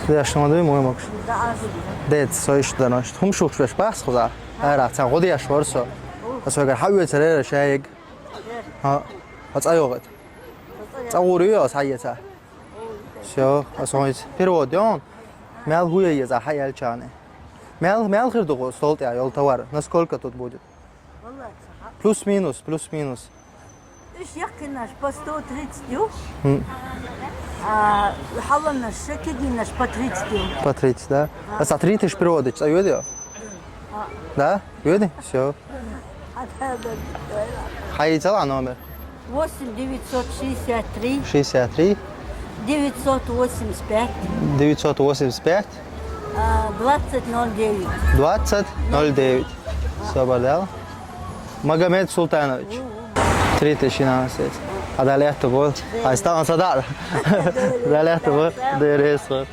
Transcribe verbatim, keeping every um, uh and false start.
Деш ма дуй, мой могуш. Дец, со иш дан аш. ХӀума шухаш беш бахс хуза. Ара, цан гӀо деш вар со. Ас вегар хьа уьцарера шайг. Ха, ха цӀа йогӀит. ЦӀа гӀур ю ас хьаеца. Всё, ас хойц. Перевод дён. Мел хӀу я еза хьа ялчане. Мел, мел хир дугу стол тӀа йол товар. Насколько тут будет? Плюс-минус, плюс-минус. Иш яккхинаш по сто тридцать ю. М. А хьаланаш, шакидинаш по тридцать ю. По тридцать, да? А са тридцать переводить, а йоди? Да? Йоди? Всё. Хьай цала номер? Восемь девятьсот шестьдесят три. Шестьдесят три. Девятьсот восемьдесят пять. Девятьсот восемьдесят пять. А, двадцать ноль девять. Двадцать ноль девять. Всё, бардал. Магомед Султанович. Три тысячи на нас есть. А далее это будет. А стал он сада. Далее это будет. Дерес вот.